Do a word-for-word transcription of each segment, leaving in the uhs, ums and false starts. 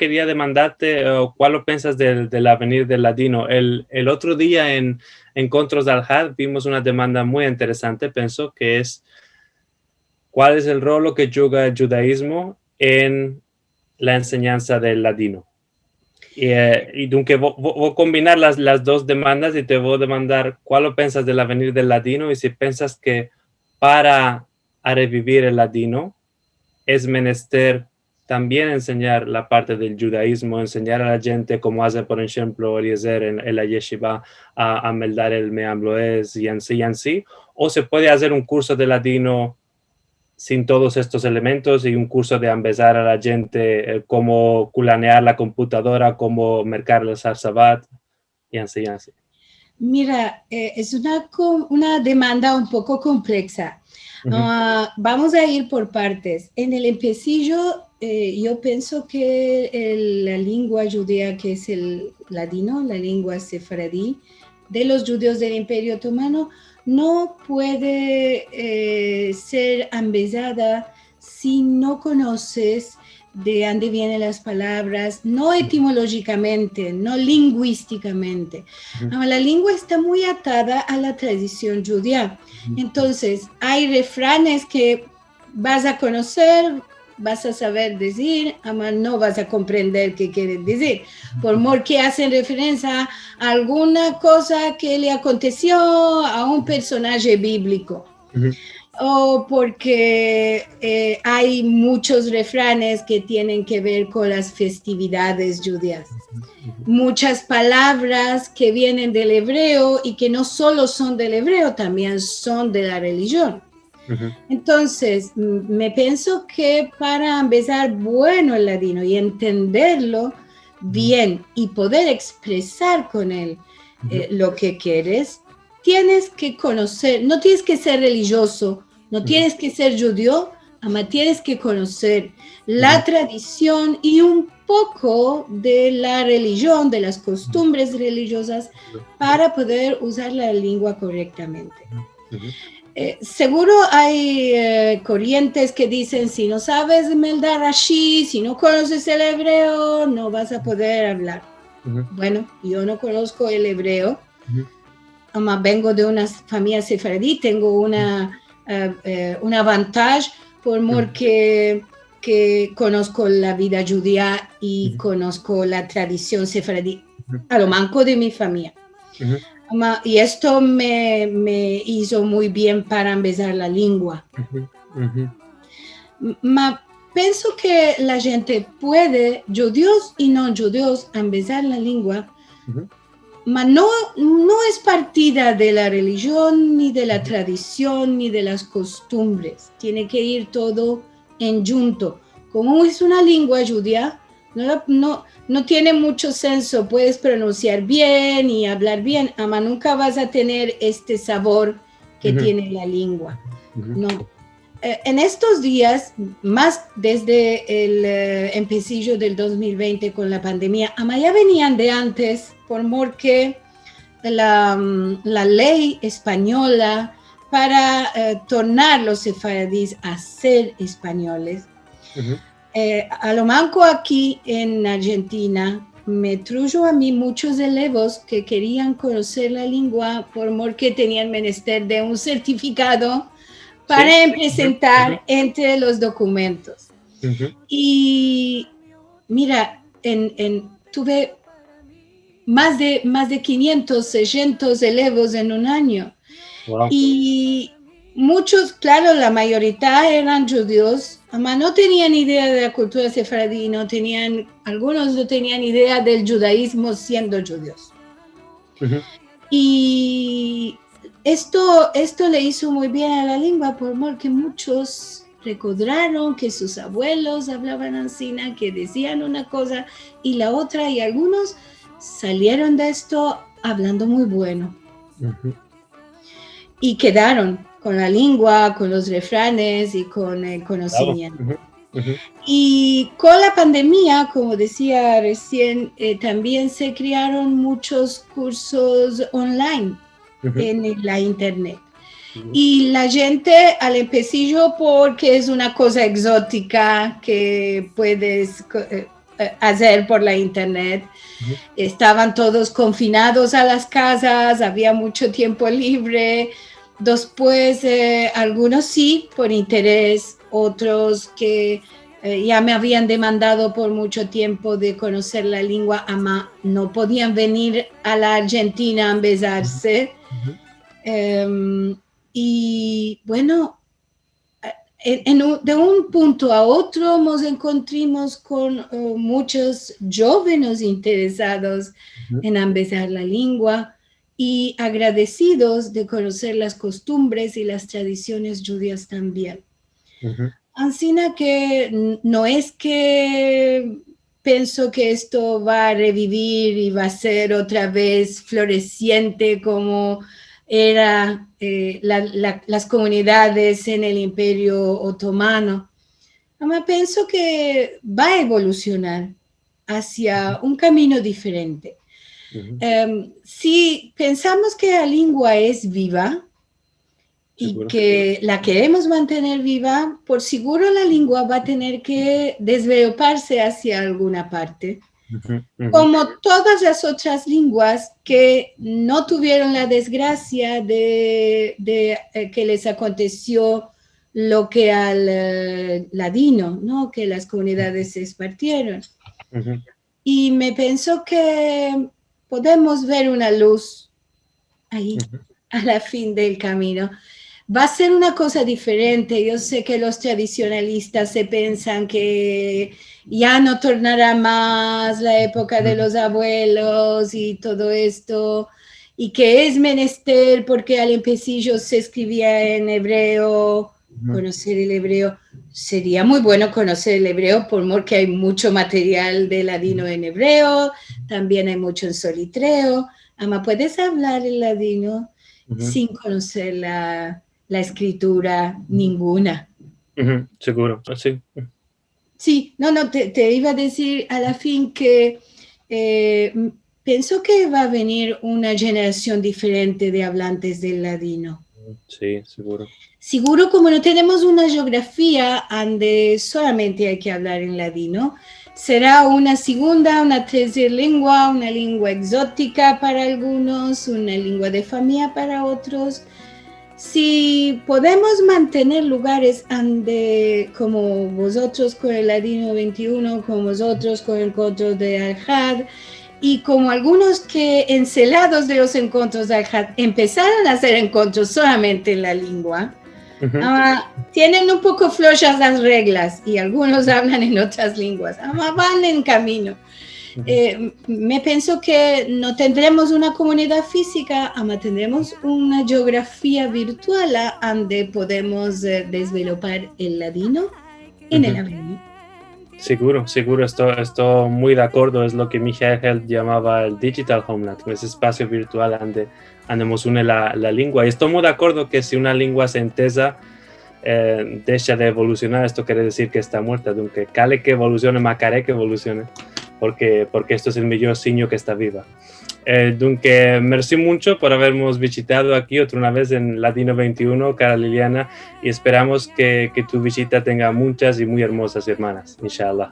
keria demandarte, eh, kualo pensas del, del avenir del ladino. El, el otro dia en Enkontros Alhad vimos una demanda muy interesante, penso, ke es, kual es el rolo ke djuga el djudaizmo en la ensenyansa del ladino? I, eh, i dunke vo, vo, vo kombinar las, las dos demandas i te vo demandar kualo pensas del avenir del ladino i si pensas ke para a revivir el ladino es menester tambien ensenyar la parte del djudaizmo, ensenyar a la djente komo aze, por enshemplo, Eliezer en, en la yeshiva a, a meldar el Me'am Lo'ez i ansi, i ansi, o se puede azer un kurso de ladino sin todos estos elementos i un kurso de ambezar a la djente, eh, komo kulanear la komputadora, komo merkar el Sar Sabat, i ansi, i ansi. Mira, eh, es una ko-, una demanda un poko kompleksa. Ah, vamos a ir por partes. En el empesijo, eh, yo penso ke el, la lengua djudia, ke es el ladino, la lengua sefaradi de los djudios del Imperio Otomano, no puede, eh, ser ambezada si no konoses de ande vienen las palavras, no etimolojikamente, no linguistikamente. Ama la lengua esta muy atada a la tradision djudia. Entonses, ay refranes ke vas a konoser, vas a saver dizir, ama no vas a komprender ke kieren dizir, por mor ke azen referensia a alguna koza ke le akontesio a un personaje bibliko. O porke, eh, ay munchos refranes ke tienen ke ver kon las festividades djudias. Munchas palavras ke vienen del ebreo i ke no solo son del ebreo, tambien son de la relijion. Entonses, m-, me penso ke para ambezar bueno el ladino i entenderlo bien i poder ekspresar kon el, eh, lo ke kieres, tienes ke konoser, no tienes ke ser relijiozo, no tienes ke ser djudio, ama tienes ke konoser la tradision i un poko de la relijion, de las kostumbres relijiozas, para poder uzar la lengua korektamente. Eh, seguro ay, eh, korientes ke dizen, "Si no saves meldar Rashi, si no konoses el ebreo, no vas a poder avlar." Bueno, yo no konosko el ebreo, ama vengo de una famiya sefaradi, tengo una, eh, eh, un avantaj por mor ke, ke konosko la vida djudia i konosko la tradision sefaradi, a lo manko de mi famiya. Ama, i esto me, me izo muy bien para ambezar la lengua. M-, ma penso ke la djente puede, djudios i no djudios, ambezar la lengua, ma no, no es partida de la relijion, ni de la tradision, ni de las kostumbres. Tiene ke ir todo endjunto. Komo es una lengua djudia, no la, no, no tiene muncho senso. Puedes pronunsiar bien i avlar bien, ama nunka vas a tener este savor ke tiene la lengua. No. Eh, en estos dias, mas desde el, eh, empesijo del dos mil vente kon la pandemia, ama ya venian de antes, por mor ke la, mm, la ley espanyola para, eh, tornar los sefaradis a ser espanyoles. Eh, a lo manko aki en Arjentina, me trujo a mi munchos elevos ke kerian konoser la lengua, por mor ke tenian menester de un sertifikado para presentar entre los dokumentos. I mira, en, en, tuve mas de, mas de kinyentos, seishentos elevos en un anyo. I munchos, klaro, la mayorita eran djudios, ama no tenian idea de la kultura sefaradi, no tenian, algunos no tenian idea del djudaizmo siendo djudios. I esto, esto le izo muy bien a la lengua, por mor ke munchos rekodraron ke sus avuelos avlavan ansina, ke dizian una koza i la otra, i algunos salieron de esto avlando muy bueno. I kedaron kon la lengua, kon los refranes i kon el konosimiento. I kon la pandemia, komo dizia resien, eh, tambien se krearon munchos kursos online en la internet. I la djente al empesijo, porke es una koza egzotika ke puedes ko-, eh, eh, azer por la internet. Estavan todos konfinados a las kazas, avia muncho tiempo livre. Despues, eh, algunos si, por interes, otros ke, eh, ya me avian demandado por muncho tiempo de konoser la lengua, ama no podian venir a la Arjentina a ambezarse. Em, i, bueno, en, en un, de un punto a otro mos enkontrimos kon, eh, munchos djovenes interesados en ambezar la lengua i agradesidos de konoser las kostumbres i las tradisiones djudias tambien. Ansina ke n-, no es ke penso ke esto va a revivir i va a ser otra vez floresiente komo era, eh, la, la, las komunidades en el Imperio Otomano. Ama penso ke va a evolusionar asia un kamino diferente. Em, si pensamos ke la lengua es viva, i ke la keremos mantener viva, por seguro la lengua va a tener ke desveloparse asia alguna parte, komo todas las otras lenguas ke no tuvieron la desgrasia de, de, eh, ke les akontesio lo ke al, eh, ladino, no? Ke las komunidades se espartieron. I me penso ke podemos ver una luz ayi, a la fin del kamino. Va a ser una koza diferente. Yo se ke los tradisionalistas se pensan ke ya no tornara mas la epoka de los avuelos i todo esto, i ke es menester porke al empesijo se eskrivia en ebreo, konoser el ebreo. Seria muy bueno konoser el ebreo, por mor ke ay muncho material de ladino en ebreo, tambien ay muncho en solitreo. Ama puedes avlar el ladino sin konoser la, la eskritura ninguna. Seguro, si. Si, no, no, te, te iva a dizir a la fin ke, eh, m-, penso ke va a venir una jenerasion diferente de avlantes del ladino. Si, seguro. Seguro, komo no tenemos una jeografia ande solamente ay ke avlar en ladino, sera una segunda, una terser lengua, una lengua egzotika para algunos, una lengua de famiya para otros. Si podemos mantener lugares ande, komo vozotros kon el Ladino vente i uno, komo vozotros kon el enkontro de Alhad, i komo algunos ke, enselados de los enkontros de Alhad, empesaron a azer enkontros solamente en la lengua, ama tienen un poko flojas las reglas i algunos avlan en otras lenguas, ama van en kamino. Eh, m-, me penso ke no tendremos una komunidad fizika, ama tendremos una jeografia virtual a-, ande podemos, eh, desvelopar el ladino en el avenir. Seguro, seguro, esto, esto muy de akordo, es lo ke Michael Held yamava el digital homeland, es espasio virtual ande, ande mos une la, la lengua. I esto muy de akordo ke si una lengua se enteza, eh, desha de evolusionar, esto kere dizir ke esta muerta. Dunke, kale ke evolusione, makare ke evolusione, porke, porke esto es el miyor sinyo ke esta viva. Eh, dunke, mersi muncho por avermos vizitado aki otra una vez en Ladino vente i uno, kara Liliana, i esperamos ke, ke tu vizita tenga munchas i muy ermozas ermanas, inshallah.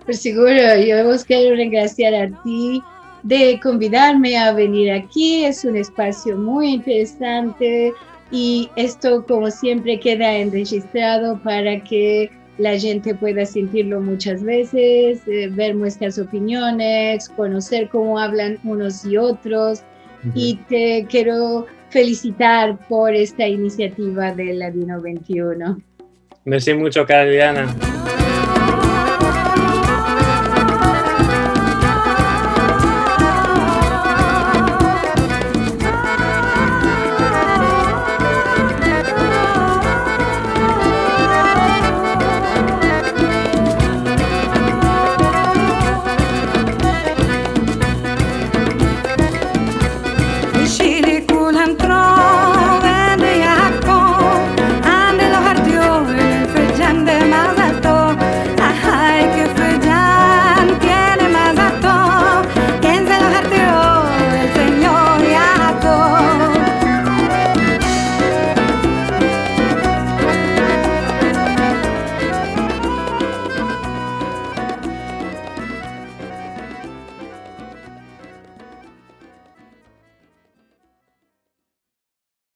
Por seguro, yo vos kero rengrasiar a ti de konvidarme a venir aki. Es un espasio muy interesante i esto, komo siempre, keda enrejistrado para ke la djente pueda sentirlo munchas vezes, eh, ver muestras opiniones, konoser komo avlan unos i otros. I te kero felisitar por esta inisiativa de Ladino vente i uno. Mersi muncho, kara Liliana.